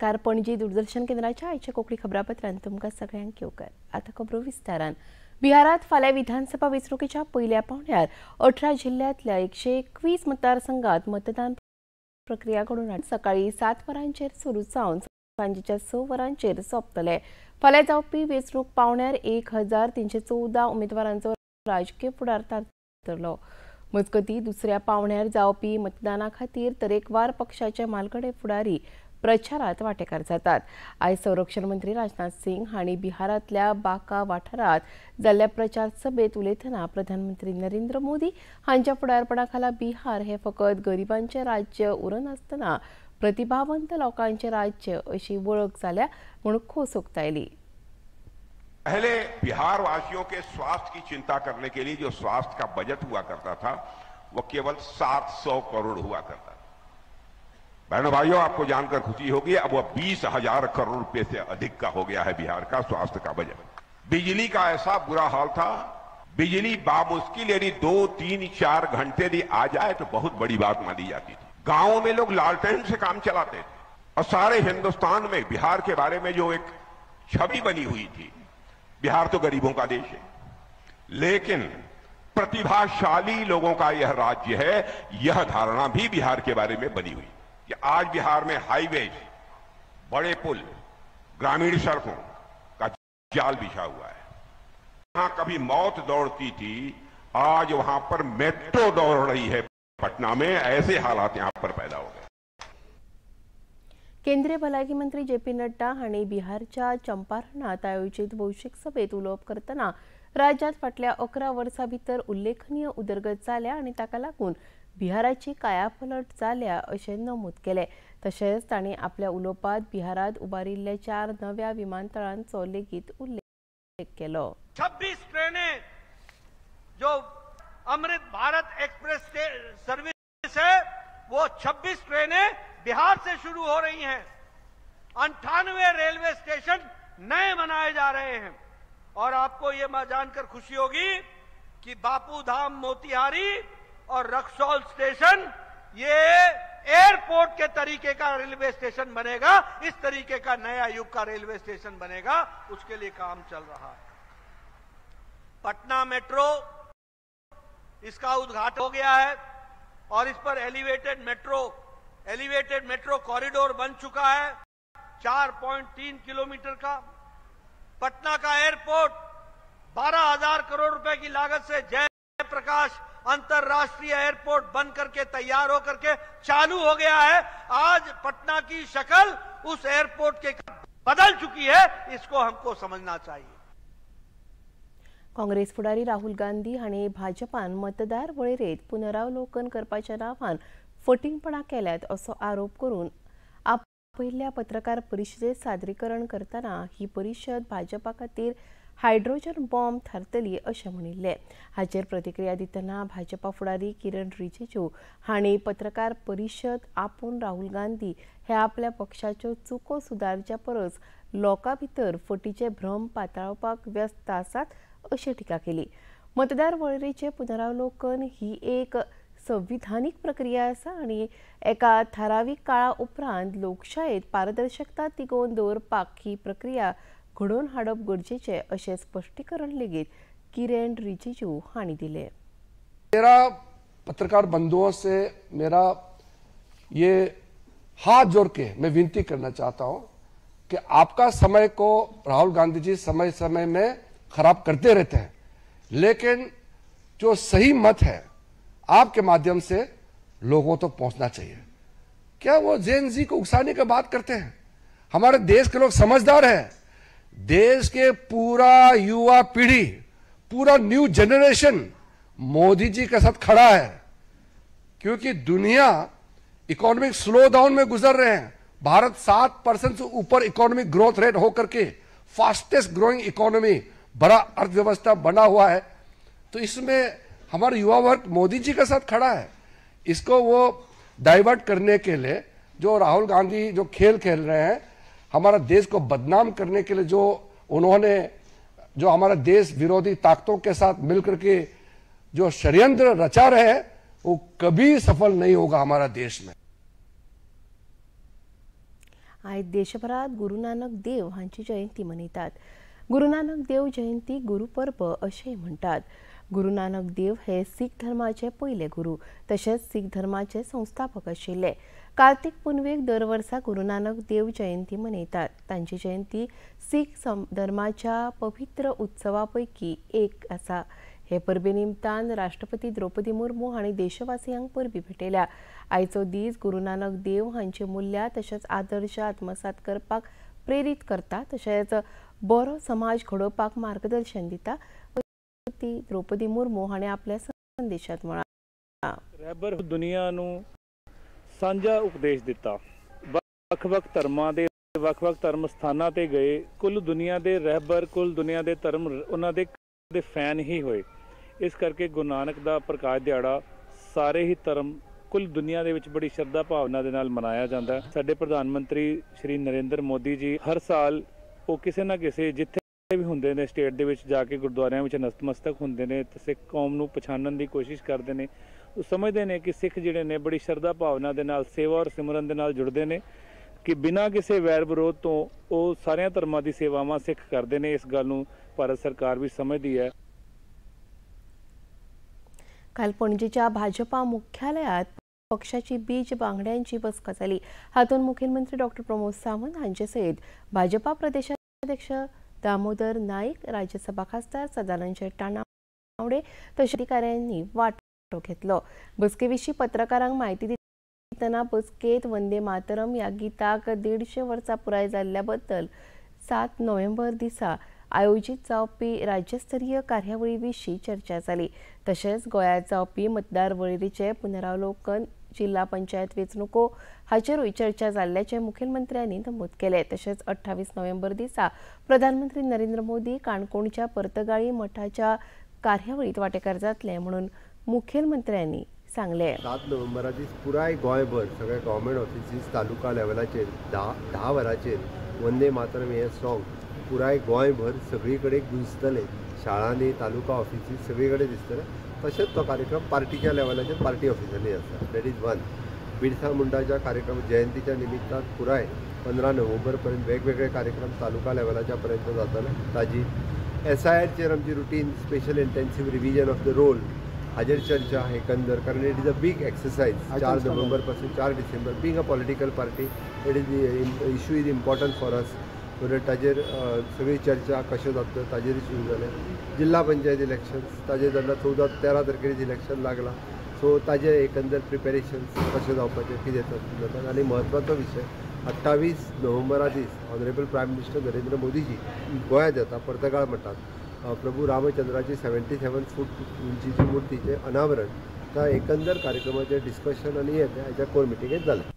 नमस्कार. पणजी दूरदर्शन केंद्राच्या आयच्या कोंकणी खबरापत्रांत तुमकां सगळ्यांक येवकार. आतां खबरो विस्तारान. बिहारांत फाल्यां विधानसभा वेंचणुकेच्या पयल्या पावंड्यार 18 जिल्ल्यांतल्या 121 मतदारसंघात मतदान प्रक्रिया घडोवन सकाळी 7 वरांचेर सुरू जावन सांजेच्या 6 वरांचेर सोंपतले. फाल्यां जावपी वेंचणूक पावंड्यार 1314 उमेदवारांचो राजकीय फुडार थारतलो. मजगतीं दुसऱ्या पावंड्यार जावपी मतदाना खातीर तरेकवार पक्षाचे म्हालगडे फुडारी प्रचारात वांटेकार जातात. आयज संरक्षण मंत्री राजनाथ सिंग हांणी बिहारांतल्या बाका वाठारांत जाल्ल्या प्रचार सभेत उलयतना प्रधानमंत्री नरेंद्र मोदी हांच्या फुडारपणा खाला बिहार हे फकत गरिबांचे राज्य उरनासतना प्रतिभावंत लोकांचे राज्य अशी वळख जाल्या म्हूण खोस उक्तायली. पहले बिहार वासियों के स्वास्थ्य की चिंता करने के लिए जो स्वास्थ्य का बजट हुआ करता था वो केवल 700 करोड़ हुआ करता था। बहनों भाइयों, आपको जानकर खुशी होगी, अब वह 20,000 करोड़ रुपए से अधिक का हो गया है बिहार का स्वास्थ्य का बजट। बिजली का ऐसा बुरा हाल था, बिजली बामुश्किल यदि 2, 3, 4 घंटे यदि आ जाए तो बहुत बड़ी बात मानी जाती थी। गांवों में लोग लालटेन से काम चलाते थे और सारे हिंदुस्तान में बिहार के बारे में जो एक छवि बनी हुई थी, बिहार तो गरीबों का देश है लेकिन प्रतिभाशाली लोगों का यह राज्य है, यह धारणा भी बिहार के बारे में बनी हुई कि आज बिहार में हाईवेज, बड़े पुल, ग्रामीण सड़कों का जाल बिछा हुआ है। जहां कभी मौत दौड़ती थी, आज वहां पर मेट्रो दौड़ रही है पटना में। ऐसे हालात यहां पर पैदा हो गए। केंद्रीय भलायकी मंत्री जे पी नड्डा हांणी बिहारच्या चंपारणांत आयोजीत भौशीक सभेत उलोवप करतना राज्यांत फाटल्या 11 वर्सां भितर उल्लेखनीय उदरगत जाल्या आनी ताका लागून बिहाराची कायापलट जाल्या अशें नमूद केलें. तशेंच तांणी आपल्या उलोवपांत बिहारांत उबारिल्ल्या 4 नव्या विमानतळांचो लेगीत उल्लेख केलो. 26 ट्रेनें जो अमृत भारत एक्सप्रेस सर्विस है वो 26 ट्रेनें बिहार से शुरू हो रही हैं। 98 रेलवे स्टेशन नए बनाए जा रहे हैं और आपको ये जानकर खुशी होगी कि बापू धाम मोतिहारी और रक्सौल स्टेशन ये एयरपोर्ट के तरीके का रेलवे स्टेशन बनेगा। इस तरीके का नया युग का रेलवे स्टेशन बनेगा, उसके लिए काम चल रहा है। पटना मेट्रो, इसका उद्घाटन हो गया है और इस पर एलिवेटेड मेट्रो कॉरिडोर बन चुका है 4.3 किलोमीटर का। पटना का एयरपोर्ट 12,000 करोड़ रुपए की लागत से जयप्रकाश अंतरराष्ट्रीय एयरपोर्ट बन करके तैयार होकर के चालू हो गया है। आज पटना की शक्ल उस एयरपोर्ट के बदल चुकी है, इसको हमको समझना चाहिए। काँग्रेस फुडारी राहुल गांधी हांणी भाजपान मतदार वळेरेंत पुनरावलोकन करपाच्या नांवान फटींगपणा केल्यात असो आरोप करून आपयिल्ल्या पत्रकार परिशदेत सादरीकरण करतना ही परिशद भाजपा खातीर हायड्रोजन बॉम्ब थारतली अशें म्हणिल्लें. हाचेर प्रतिक्रिया दितना भाजपा फुडारी किरण रिजिजू हांणी पत्रकार परिशद आपूण राहुल गांधी हे आपल्या पक्षाच्यो चुको सुदारच्या परस लोकां भितर फटीचे भ्रम पातळावपाक व्यस्त आसात अशी टिका केली. मतदार वळेरेचें पुनरावलोकन ही एक संविधानीक प्रक्रिया आसा आनी एका थारावीक काळा उपरांत लोकशायेत पारदर्शकता तिगोवन दवरपाक ही प्रक्रिया घडोवन हाडप गरजेचें अशें स्पश्टीकरण लेगीत किरण रिजिजू हांणी दिलें. मेरा पत्रकार बंधुओं से मेरा ये हाथ जोड़ के मैं विनती करना चाहता हूं कि आपका समय को राहुल गांधी जी समय समय में खराब करते रहते हैं, लेकिन जो सही मत है आपके माध्यम से लोगों तक पहुंचना चाहिए। क्या वो जेन जी को उकसाने की बात करते हैं? हमारे देश के लोग समझदार हैं। देश के पूरा युवा पीढ़ी, पूरा new generation Modi ji K साथ खड़ा है, क्योंकि दुनिया इकोनॉमिक स्लो डाउन में गुजर रहे हैं। भारत 7% से ऊपर इकोनॉमिक ग्रोथ रेट होकर के फास्टेस्ट ग्रोइंग इकोनॉमी, बड़ा अर्थव्यवस्था बना हुआ है। तो इसमें हमारा युवा वर्ग मोदी जी के साथ खड़ा है। इसको वो डाइवर्ट करने के लिए जो राहुल गांधी जो खेल खेल रहे हैं, हमारा देश को बदनाम करने के लिए जो उन्होंने, जो हमारा देश विरोधी ताकतों के साथ मिलकर के जो षड्यंत्र रचा रहे हैं, वो कभी सफल नहीं होगा हमारा देश में। आयज देशभरात गुरू नानक देव हांची जयंती मनयतात. गुरू नानक देव जयंती गुरुपर्व अशेंय म्हणटात. गुरू नानक देव हे सीख धर्माचे पयले गुरू तशेंच सीख धर्माचे संस्थापक आशिल्ले. कार्तिक पुनवेक दर वर्सा गुरू नानक देव जयंती मनयतात. तांची जयंती सीख धर्माच्या पवित्र उत्सवा पैकी एक आसा. हे परबे निमतान राष्ट्रपती द्रौपदी मुर्मू हांणी देशवासियांक परबी भेटयल्या. आयचो दीस गुरू नानक देव हांची मूल्यां तशेंच आदर्श आत्मसात करपाक प्रेरीत करता तशेंच बरो समाज घडोवपाक मार्गदर्शन दिता. द्रौपदी मुर्मू हांणी आपल्या संदेशात म्हळां. रहबर दुनिया नूं सांझा उपदेश दिता. ਵੱਖ-ਵੱਖ ਧਰਮਾਂ ਦੇ ਵੱਖ-ਵੱਖ ਧਰਮ ਸਥਾਨਾਂ ਤੇ ਗਏ. ਕੁੱਲ ਦੁਨੀਆ ਦੇ ਰਹਿਬਰ, ਕੁੱਲ ਦੁਨੀਆ ਦੇ ਧਰਮ ਉਹਨਾਂ ਦੇ ਫੈਨ ਹੀ ਹੋਏ. ਇਸ ਕਰਕੇ ਗੁਰੂ ਨਾਨਕ ਦਾ ਪ੍ਰਕਾਸ਼ ਦਿਹਾੜਾ ਸਾਰੇ ਹੀ ਧਰਮ ਕੁੱਲ ਦੁਨੀਆ ਦੇ ਵਿੱਚ ਬੜੀ ਸ਼ਰਧਾ ਭਾਵਨਾ ਦੇ ਨਾਲ ਮਨਾਇਆ ਜਾਂਦਾ. ਸਾਡੇ ਪ੍ਰਧਾਨ ਮੰਤਰੀ ਸ਼੍ਰੀ ਨਰਿੰਦਰ ਮੋਦੀ ਜੀ ਹਰ ਸਾਲ ਉਹ ਕਿਸੇ ਨਾ ਕਿਸੇ ਜਿੱਥੇ ਵੀ ਹੁੰਦੇ ਨੇ ਸਟੇਟ ਦੇ ਵਿੱਚ ਜਾ ਕੇ ਗੁਰਦੁਆਰਿਆਂ ਵਿੱਚ ਨਤਮਸਤਕ ਹੁੰਦੇ ਨੇ ਤੇ ਸਿੱਖ ਕੌਮ ਨੂੰ ਪਛਾਣਨ ਦੀ ਕੋਸ਼ਿਸ਼ ਕਰਦੇ ਨੇ. ਉਹ ਸਮਝਦੇ ਨੇ ਕਿ ਸਿੱਖ ਜਿਹੜੇ ਨੇ ਬੜੀ ਸ਼ਰਧਾ ਭਾਵਨਾ ਦੇ ਨਾਲ ਸੇਵਾ ਔਰ ਸਿਮਰਨ ਦੇ ਨਾਲ ਜੁੜਦੇ ਨੇ ਕਿ ਬਿਨਾਂ ਕਿਸੇ ਵੈਰ ਵਿਰੋਧ ਤੋਂ ਉਹ ਸਾਰਿਆਂ ਧਰਮਾਂ ਦੀ ਸੇਵਾਵਾਂ ਸਿੱਖ ਕਰਦੇ ਨੇ. ਇਸ ਗੱਲ ਨੂੰ ਭਾਰਤ ਸਰਕਾਰ ਵੀ ਸਮਝਦੀ ਹੈ. काल पणजीच्या भाजपा मुख्यालयात पक्षाची बीज बांगड्यांची बसका जाली. हातूंत मुखेलमंत्री डॉक्टर प्रमोद सावंत हांचे सयत भाजपा प्रदेशाध्यक्ष दामोदर नाईक, राज्यसभा खासदार सदानंद शेट तानावडे तशेंच अधिकाऱ्यांनी वांटो घेतलो. बसके विशीं पत्रकारांक म्हायती दितना बसकेंत वंदे मातरम ह्या गीताक 150 वर्सां पुराय जाल्ल्या बद्दल 7 नोव्हेंबर दिसा आयोजीत जावपी राज्यस्तरीय कार्यावळी विशीं चर्चा जाली. तशेंच गोंयांत जावपी मतदार वळेरीचें पुनरावलोकन, जिल्हा पंचायत वेंचणुको हाचेरूय चर्चा जाल्ल्याचें मुखेलमंत्र्यांनी नमूद केलें. तशेंच 28 नोव्हेंबर दिसा प्रधानमंत्री नरेंद्र मोदी काणकोणच्या पर्तगाळी मठाच्या कार्यावळींत वांटेकार जातले म्हणून मुखेलमंत्र्यांनी सांगलें. 7 नोव्हेंबरा दीस पुराय गोंयभर सगळे गव्हर्मेंट ऑफिसीस तालुका लेवलाचेर 10 वरांचेर वंदे मातरम हें सॉंग पुराय गोंयभर सगळी कडेन गुंजतले. शाळांनी, तालुका ऑफिसीस सगळी कडेन दिसतले. तशेंच तो कार्यक्रम पार्टीच्या लेवलाचेर पार्टी ऑफिसांनी आसा. That is one. Birsa मुंडाच्या कार्यक्रम जयंतीच्या निमित्तान पुराय 15 नोव्हेंबर पर्यंत वेगवेगळे कार्यक्रम तालुका लेवलाच्या पर्यंत जातले. ताजी SIRचेर आमची routine special intensive revision of the roll हाजेर चर्चा एकंदर, कारण it is a big exercise. 4 November पासून 4 डिसेंबर being a political party it is issue is important for us. म्हणून ताजेर सगळी चर्चा कशें जातल्यो ताजेर सुरू जालें. जिल्हा पंचायत इलेक्शन्स ताजेर जेन्ना 14-13 तारखेर इलेक्शन लागलां, सो ताजें एकंदर प्रिपेरेशन्स कशें जावपाचें कितें जाता. आनी म्हत्वाचो विशय 28 नोव्हेंबरा दीस honourable prime minister Narendra Modiji गोंयांत येता. पर्तगाळ मठांत प्रभू रामचंद्राची 77 फूट उंचीची मूर्तीचें अनावरण. त्या एकंदर कार्यक्रमाचें डिस्कशन आनी हें हाच्या कोर मिटिंगेंत जालें.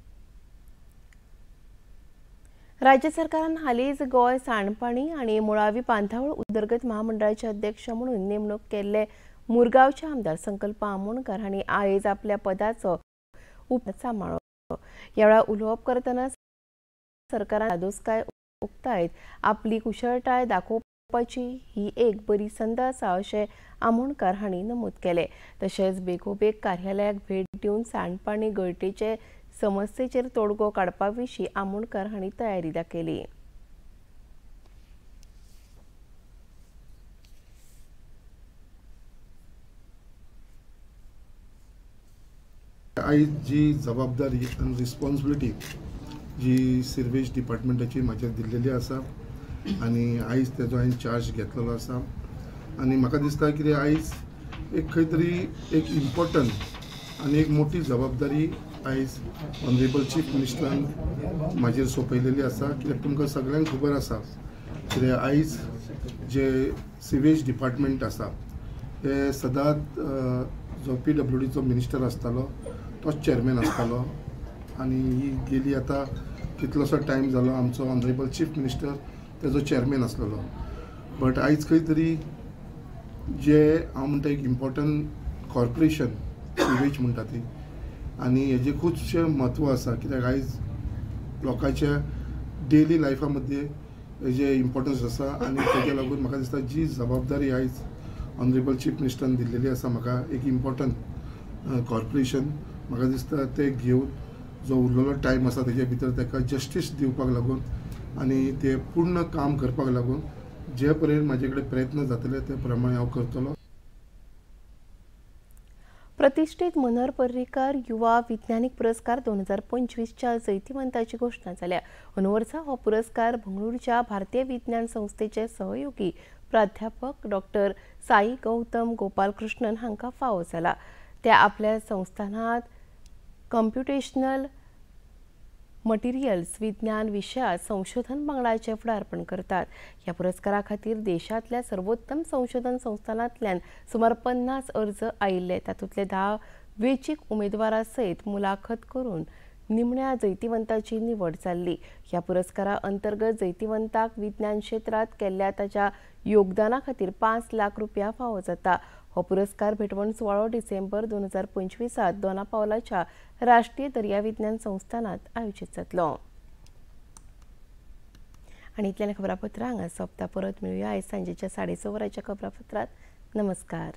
राज्य सरकारान हालींच गोंय सांडपाणी आनी मुळावी बांदावळ उदरगत महामंडळाचे अध्यक्ष म्हणून नेमणूक केल्ले मुरगांवचे आमदार संकल्प आमोणकर हांणी आयज आपल्या पदाचो सांबाळ्ळो. ह्या वेळार उलोवप करतना सरकारान धादोसकाय उक्तायत आपली कुशळटाय दाखोवपाची ही एक बरी संद आसा अशें आमोणकर हांणी नमूद केलें. तशेंच बेगोबेग कार्यालयाक भेट दिवन सांडपाणी गळटेचे समस्येचेर तोडगो काडपा विशीं आमोणकर हांणी तयारी दाखयली. आयज जी जबाबदारी आनी रिस्पॉन्सिबिलिटी जी सिर्वेज डिपार्टमेंटाची म्हाजेर दिल्लेली आसा आनी आयज तेजो हांवें चार्ज घेतलेलो आसा. आनी म्हाका दिसता कितें आयज एक खंय तरी एक इम्पॉर्टंट आनी एक मोठी जबाबदारी आयज ऑनरेबल चीफ मिनिस्टरान म्हाजेर सोंपयलेली आसा. कित्याक तुमकां सगळ्यांक खबर आसा कित्याक आयज जे सिवेज डिपार्टमेंट आसा ते सदांच जो PWDचो मिनिस्टर आसतालो तोच चेअरमॅन आसतालो आनी ही गेली आतां कितलोसो टायम जालो आमचो ऑनरेबल चीफ मिनिस्टर तेजो चेअरमॅन आसलेलो. बट आयज खंय तरी जे हांव म्हणटा एक इम्पॉर्टंट कॉर्पोरेशन सिवेज म्हणटा ती आनी हेजें खुबशें म्हत्व आसा. कित्याक आयज लोकांच्या डेली लायफा मदें हेजें इम्पॉर्टन्स आसा आनी तेज्या लागून म्हाका दिसता जी जबाबदारी आयज ऑनरेबल चीफ मिनिस्टरान दिल्लेली आसा म्हाका एक इम्पॉर्टंट कॉर्पोरेशन, म्हाका दिसता तें घेवन जो उरलेलो टायम आसा तेजे भितर ताका जस्टीस दिवपाक लागून आनी ते पूर्ण काम करपाक लागून जे पर्यंत म्हाजे कडेन प्रयत्न जातले ते प्रमाणे हांव करतलो. प्रतिष्ठित मनोहर पर्रीकर युवा विज्ञानीक पुरस्कार 2025च्या जैतिवंताची घोषणा जाल्या. अंदू वर्सा हो पुरस्कार बंगळुरूच्या भारतीय विज्ञान संस्थेचे सहयोगी प्राध्यापक डॉक्टर साई गौतम गोपालकृष्णन हांकां फावो जाला. ते आपल्या संस्थानांत कंप्युटेशनल मटेरियल्स विज्ञान विशयात संशोधन पंगडाचे फुडारपण करतात. ह्या पुरस्कारा खातीर देशांतल्या सर्वोत्तम संशोधन संस्थानांतल्यान सुमार 50 अर्ज आयिल्ले. तातूंतले 10 वेंचीक उमेदवारा सयत मुलाखत करून निमण्या जैतिवंताची निवड जाल्ली. ह्या पुरस्कारा अंतर्गत जैतिवंताक विज्ञान क्षेत्रांत केल्ल्या ताच्या योगदाना खातीर 5 लाख रुपया फावो जाता. हो पुरस्कार भेटवण सुवाळो डिसेंबर 2025 दोना पावलाच्या राष्ट्रीय दर्या विज्ञान संस्थानात आयोजित जातलो. आनी इतल्यान खबरापत्रां हांगा सोंपता. परत मेळुया आयज सांजेच्या 6:30 वरांच्या खबरापत्रांत. नमस्कार.